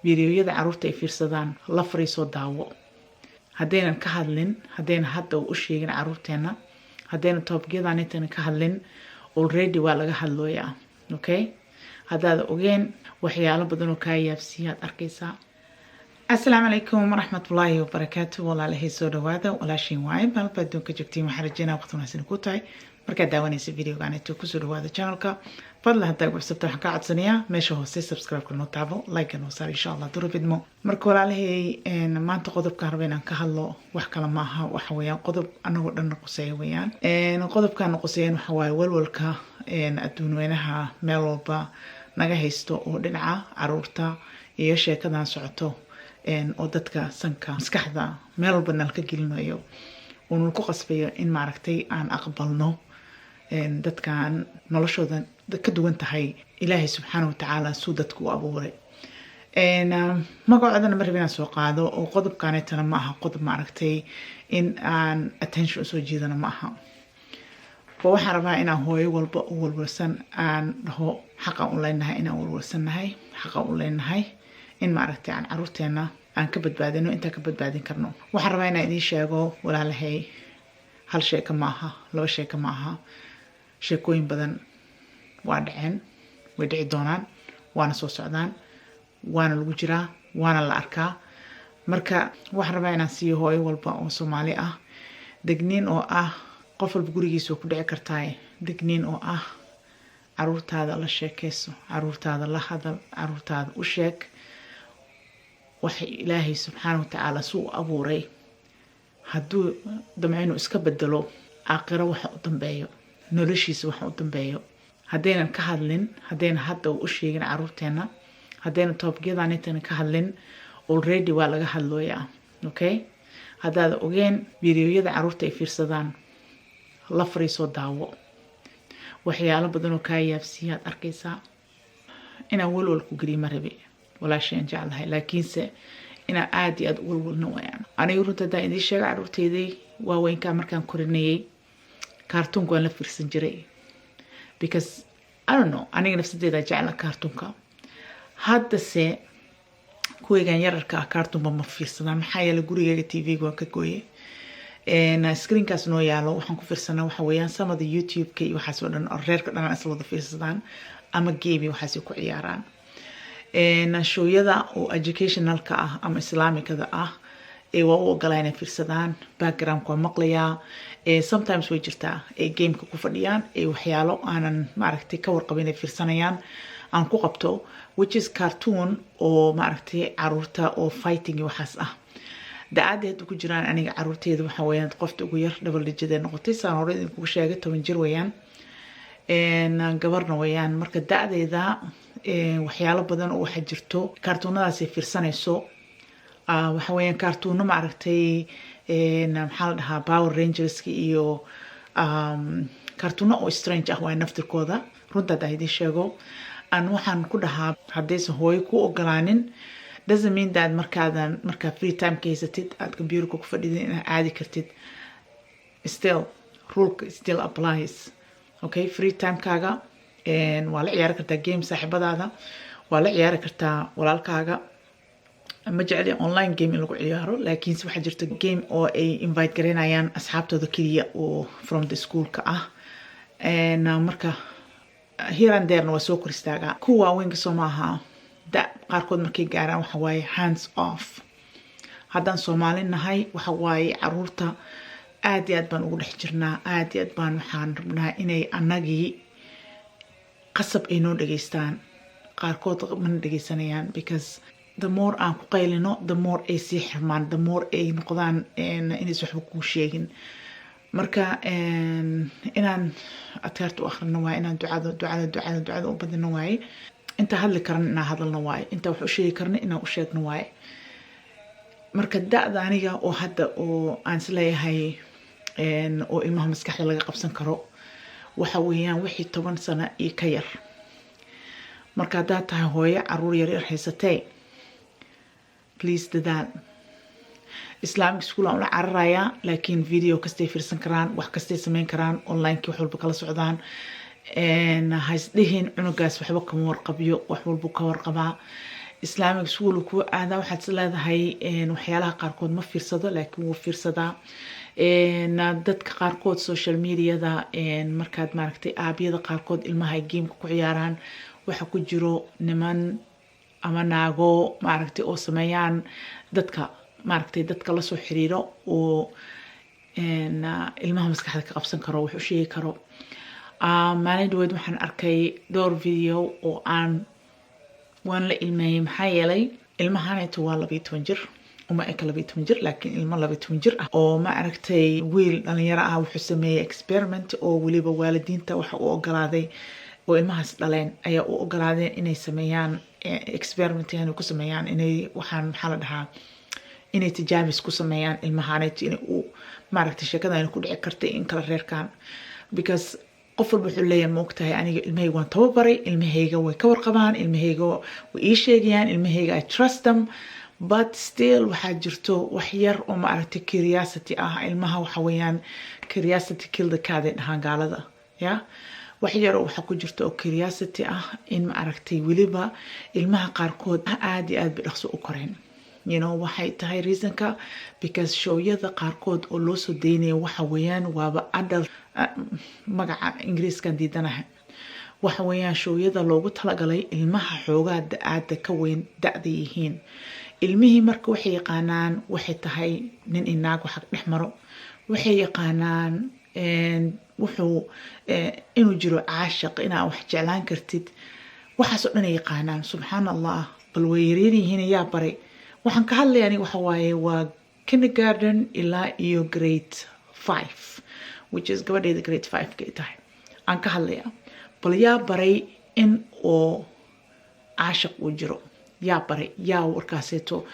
Videoyada caruurta ay fiirsadaan la fariisoo daawo. Haddaynan ka hadlin, haddaynan hadda u sheegin caruurteena, haddaynan topicyadan intaynan ka hadlin, already waa laga hadlooyaa. Okay, haddaad ogeen, waxyaalo badan oo kaa yaabsiiya aad arkaysaa. Asalaamu calaykum waraxmatullaahi wabarakaatu. Walaalahay, soo dhawaada. Walaashiin waaye maalba adduunka joogtiin. Waxaan rajeynaa waqti wanaagsan ku tahay markaad daawanaysa videogan intuu. Kusoo dhawaada channelka. Fadlan, haddaa ugu cusubta, waxaan kaa codsanayaa meesha hoose subscribe-ka noo taabo, like noo saar, insha Allah durabidmo. Marka walaalahay, maanta qodobkaan raba inaan ka hadlo wax kale ma aha, waxa weeyaan qodob anagoo dhan quseeya weeyaan. Qodobkaan quseeyan waxa waaye walwalka adduunweynaha meel walba naga haysto oo dhinaca caruurta iyo sheekadan socoto oo dadka sanka, maskaxda, meel walba nalka gelinayo oo nal ku qasbayo in maaragtay aan aqbalno dadkan noloshooda ka duwan tahay Ilaahay subxaana watacaala suu dadka u abuuray. Magacoodana ma rabin inaan soo qaado, oo qodobkaanetana ma aha qodob maaragtay in aan attention usoo jiidano ma aha. Ba waxaan rabaa inaan hooyo walba u walwalsan aan dhaho: xaqaan u leenahay inaan walwalsannahay, xaqaan u leenahay in maaragtay aan caruurteena aan ka badbaadino intaan ka badbaadin karno. Waxaan rabaa inaan idiin sheego, walaalahay, hal sheeko ma aha, laba sheeko ma aha, sheekooyin badan waa dhaceen, way dhici doonaan, waana soo socdaan, waana lagu jiraa, waana la arkaa. Marka waxaan rabaa inaan siiyo hooyo walba oo Soomaali ah degniin oo ah qof walba gurigiisa waa ku dhici kartaa, degniin oo ah: caruurtaada la sheekeyso, caruurtaada la hadal, caruurtaada u sheeg waxa Ilaahay subxaana watacaala suu u abuuray. Hadduu damco inuu iska bedelo, aakhiro waxa u dambeeyo, noloshiisa waxa u dambeeyo. Haddaynan ka hadlin, haddaynan hadda u sheegin caruurteena, haddaynan topicyadan intaynan ka hadlin, already waa laga hadlooyaa. Okay, haddaad ogeen, videoyada caruurta ay fiirsadaan la fariisoo daawo. Waxyaalo badan oo kaa yaabsiiya aad arkaysaa. Inaan walwal ku geliyo ma rabi, walaashayaan jeclahay, laakiinse inaan aada iyo aada u walwalna wayaan. Aniga runta haddaan idiin sheega, caruurteydii waaweynkaa markaan korinayay, kaartuunka waan la fiirsan jiray because, I don't know, aniga nafsadeeda jecla kaartuunka. Haddase kuweygan yararka ah kaartuunba ma fiirsadaan, maxaa yeelay gurigeyga TV-ga waan ka gooyay. Screenkaas noo yaalo waxaan ku fiirsanaa waxa weeyaan samada YouTube-ka iyo waxaas oo dhan, oo reerka dhan isla wada fiirsadaan ama game waxaas ku ciyaaraan. Showyada oo educationalka ah ama islaamikada ah ee waa u ogolaa inay fiirsadaan, backgroundka waa maqlayaa. Sometimes way jirtaa ay gameka ku fadhiyaan, ee waxyaalo aanan maaragtay ka warqabin ay fiirsanayaan aan ku qabto, which is cartoon oo maaragtay caruurta oo fighting iyo waxaas ah. Da-aadda hadda ku jiraan aniga caruurteeda waxa weeyaan qofta ugu yar double digit ay noqotay, saan hore idinkugu sheegay, 10 jir weeyaan, gabarna weeyaan. Marka da-deeda waxyaalo badan oo waxaa jirto kaartuunadaas ay fiirsanayso. Waxa weeyaan kaartuuno maaragtay, maxaa la dhahaa, Power Rangerska iyo kaartuuno oo strange ah waay naftirkooda. Runta haddaa idiin sheego, aan waxaan ku dhahaa, haddaysan hooyo ku ogolaanin, doesn't mean that markaadan markaa free time ka haysatid, aad computerka ku fadhidin, inaad aadi kartid. Still ruleka still applies. Okay, free timekaaga waa la ciyaari kartaa game saaxiibadaada, waa la ciyaari kartaa walaalkaaga. Ma jecli online game in lagu ciyaaro, laakiinse waxaa jirta game oo ay invite garaynayaan asxaabtooda keliya oo from the schoolka ah. Marka here and there waa soo kor istaagaa. Kuwa waaweynka soo maaha, da qaarkood markay gaaraan waxa waaye hands off. Haddaan Soomaali nahay, waxa waaye caruurta aad iyo aad baan ugu dhex jirnaa, aad iyo aad baan waxaan rabnaa inay annagii qasab ay noo dhageystaan. Qaarkood mana dhegeysanayaan because the more aan ku qaylino, the more ay sii xirmaan, the more ay noqdaan inaysan waxba kuu sheegin. Marka inaan adkaarta u akhrino waaye, inaan ducada, ducada, ducada, ducada u badino waaye, inta hadli karana inaan hadalno waaye, inta wax u sheegi karna inaan u sheegno waaye. Marka da-da aniga oo hadda oo aan isleeyahay oo ilmaha maskaxda laga qabsan karo waxa weeyaan wixii 10 sano iyo ka yar. Marka haddaad tahay hooyo caruur yaryar haysatee, please dadaal. Islamic school aan ula cararayaa, laakiin video kastay fiirsan karaan, wax kastay sameyn karaan, onlinekii wax walba kala socdaan. Haisdhihin cunugaas waxba kama warqabiyo, wax walbuu ka warqabaa. Islamic school kuu aadaa. Waxaad is leedahay waxyaalaha qaarkood ma fiirsado, laakiin wuu fiirsadaa. Dadka qaarkood social mediada markaad maaragtay, aabyada qaarkood ilmaha ay gameka ku ciyaaraan, waxa ku jiro niman ama naago maaragtay oo sameeyaan dadka maaragtay dadka lasoo xiriiro oo ilmaha maskaxda ka qabsan karo, wax u sheegi karo. Maalin dhaweed waxaan arkay dhowr video oo aan waan la ilmeeyey, maxaa yeelay ilmahaneeto waa 12 jir. Uma eka 12 jir, laakiin ilmo 12 jir ah oo ma aragtay, wiil dhalinyaro ah, wuxuu sameeyey experiment oo weliba waalidiinta waxa u ogolaaday oo ilmahaas dhaleen ayaa u ogolaadeen inay sameeyaan experiment, inay ku sameeyaan, inay waxaan maxaa la dhahaa, inay tijaabis ku sameeyaan ilmahaneeto, inay u maaragtay sheekadan ku dhici kartay in kala reerkaan, because qof walba wuxuu leeyahay, ma ogtahay, aniga ilmahayga waan tababaray, ilmahayga way ka warqabaan, ilmahayga way ii sheegayaan, ilmahayga I trust them. But still waxaa jirto wax yar oo maaragtay curiosity ah. Ilmaha waxa weeyaan "curiosity kill the cat" ay dhahaan gaalada. Ya wax yar oo waxaa ku jirta oo curiosity ah in maaragtay weliba ilmaha qaarkood aada iyo aad bay dhaqso u koreen. Waxay tahay reasonka because showyada qaarkood oo loo soo deynayo waxa weeyaan waaba adult, magaca Ingiriiskan diidanahay, waxa weeyaan showyada loogu talagalay ilmaha xoogaa da-aada ka weyn da-da yihiin ilmihii. Marka waxay yaqaanaan waxay tahay nin iyo naag waxa dhex maro, waxay yaqaanaan wuxuu inuu jiro caashiq, inaa wax jeclaan kartid, waxaasoo dhan ay yaqaanaan. Subxaan Allah, bal way yaryar yihiin, yaa baray? Waxaan ka hadlaya aniga waxa waaye waa kindergarten ilaa iyo grade 5, which is gabadheeda grade 5 kay tahay aan ka hadlaya. Bal yaa baray in oo caashiq uu jiro? Yaa baray? Yaa warkaaseeto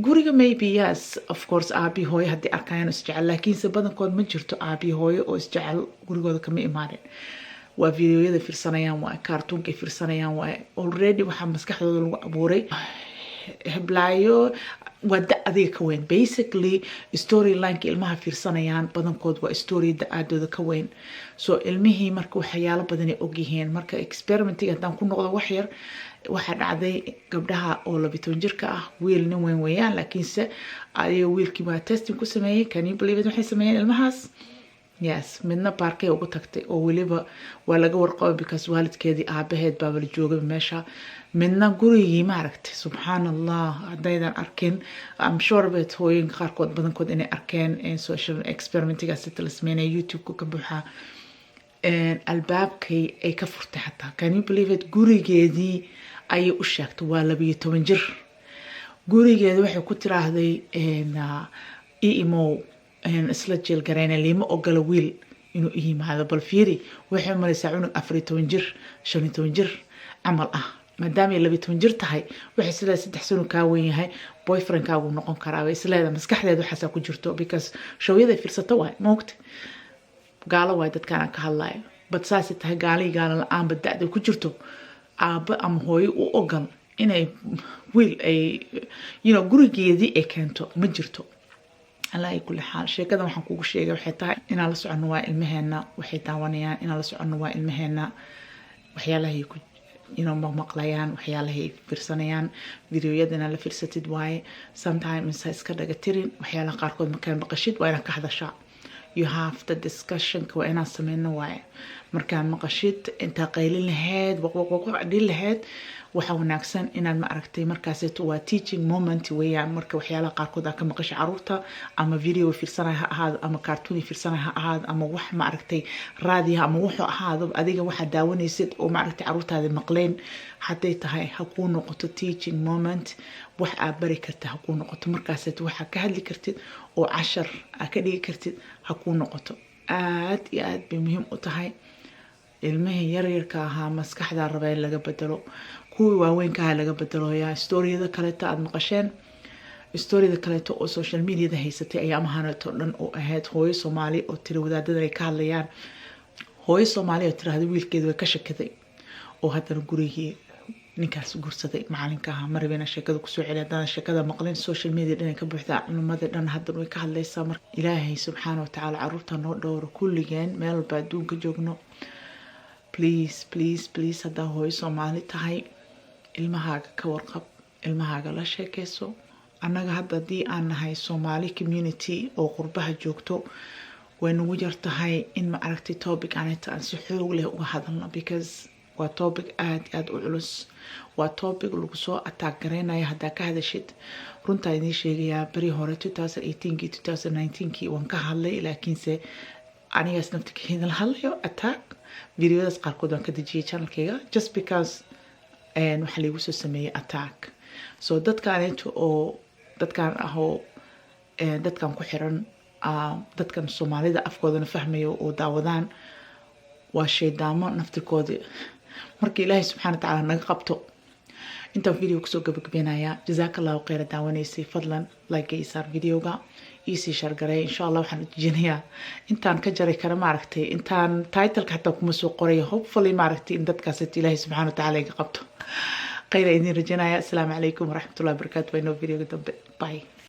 guriga? Maybe yes, of course, aabi hooyo haddii arkayaan isjecel, laakiinse badankood ma jirto aabi hooyo oo isjecel gurigooda kama imaanin. Waa videoyada fiirsanayaan, waa kaartuunkay fiirsanayaan, waa already waxaa maskaxdooda lagu abuuray heblaayo waa da adiga ka weyn. Basically storylineka ilmaha fiirsanayaan badankood waa story da-aadooda ka weyn. So ilmihii marka waxyaalo badanay ogyihiin. Marka experimentiga haddaan ku noqdo wax yar, waxaa dhacday gabdhaha oo 12 jirka ah, wiil nin weyn weeyaan, laakiinse ayaga wiilkii baa testing ku sameeyey. Can you believe it? Waxay sameeyeen ilmahaas, yes, midna baarkay ugu tagtay oo weliba waa laga warqaba because waalidkeedii aabaheed baaba la joogay meesha. Midna gurigii maaragtay. Subxaan Allah, haddaydan arkin, I'm sure bet hooyinka qaarkood badankood inay arkeen social experimentigaas sita la sameynaya, YouTube-ka ka buuxaa. Albaabkay ay ka furtay xataa, can you believe it? Gurigeedii ayay u sheegtay. Waa 12 jir. Gurigeeda waxay ku tiraahday, "Imow isla jeelgareyna, liima ogola wiil inuu i yimaado." Bal fiiri, waxay umalaysaa cunug 14 jir, 15 jir camal ah. Maadaama ay 12 jir tahay, waxay isleedahay 3 sano kaa weyn yahay, boyfriendkaagu noqon karaa bay isleedahay. Maskaxdeeda waxaasaa ku jirto because showyada fiirsato waay, maogta gaalo waay dadkaan aan ka hadlayo. But saasay tahay, gaalo iyo gaalo la-aanba da-da ku jirto aabbo ama hooyo u ogol inay wiil ay gurigeedii ay keento ma jirto. Alaa kulli xaal, sheekadan waxaan kugu sheegay waxay tahay inaan la soconno waa ilmaheena waxay daawanayaan, inaan la soconno waa ilmaheena waxyaalahay ku maqmaqlayaan, waxyaalahay fiirsanayaan. Videoyada inaad la fiirsatid waaye. Sometimes ha iska dhaga tirin waxyaalaha qaarkood. Markaan maqashid waa inaad ka hadashaa. You have the discussionka waa inaan sameyno waaye. Markaad maqashid, intaa qaylin lahayd, waqwaqwaq dhihi lahayd, waxaa wanaagsan inaad ma aragtay markaaseeto waa teaching moment weeyaan. Marka waxyaalaha qaarkood aad ka maqashay caruurta, ama video fiirsanaya ha ahaado, ama cartoon fiirsanaya ha ahaado, ama wax ma aragtay raadiyaha, ama wuxuu ahaado adiga waxaad daawanaysid oo ma aragtay caruurtaada maqleen hadday tahay, ha kuu noqoto teaching moment. Wax aad bari kartid ha kuu noqoto markaaseeto, waxaa ka hadli kartid oo cashar aad ka dhigi kartid ha kuu noqoto. Aad iyo aad bay muhiim u tahay. Ilmihii yaryarka ahaa maskaxdaa raba in laga bedelo, kuwii waaweynka ahaa laga bedelo. Storyada kaleeto aada maqasheen, storyada kaleeto oo social mediada haysatay ayaa amahaneeto dhan oo ahayd hooyo Soomaali oo tiri, wadaadadan ay ka hadlayaan, hooyo Soomaali oo tiraahda wiilkeeda way ka shakiday oo haddana gurigii ninkaas guursaday macalinka ahaa. Maraba inaan sheekada kusoo celiya. Haddaan sheekada maqlin, social media dhan ka buuxdaa, culimada dhan haddan way ka hadlaysaa. Marka Ilaahay subxaana watacaala caruurta noo dhowro kulligeen meel walba adduunka joogno. Please, please, please, haddaa hooyo Soomaali tahay, ilmahaaga ka warqab. Ilmahaaga la sheekeyso. Annaga hadda haddii aan nahay Soomaali community oo qurbaha joogto, way nagu yar tahay in, ma aragtay, topic anita aan si xoog leh uga hadalno, because waa topic aada aada u culus, waa topic lagu soo attack gareynayo haddaa ka hadashid. Runtaa idiin sheegayaa, beri hore, 2018kii, 2019kii, waan ka hadlay, laakiinse anigaas naftirkeeda la hadlayo, attack videodaas qaarkood waan ka dejiyay channelkayga, just because waxaa laigu soo sameeyey attack. So dadkaanito oo dadkan ahoo dadkan ku xiran, dadkan Soomaalida afkoodana fahmayo oo daawadaan, waa shaydaamo naftirkoodii. Marka Ilaahay subxana watacaala naga qabto. Intaan video kusoo gabagabeynayaa. Jazaaka Allahu khayra daawanaysay. Fadlan like ii saar videoga, iisii share gareey. Insha Allah waxaan rajeynayaa intaan ka jari kara, maaragtay, intaan titleka xataa kuma soo qorayo. Hopefully, maaragtay, in dadkaas Ilaahay subxana watacaala iga qabto. Khayra idin rajaynaya. Asalaamu calaykum waraxmatullahi wabarakaatu. Waa inoo videoga dambe. Bye.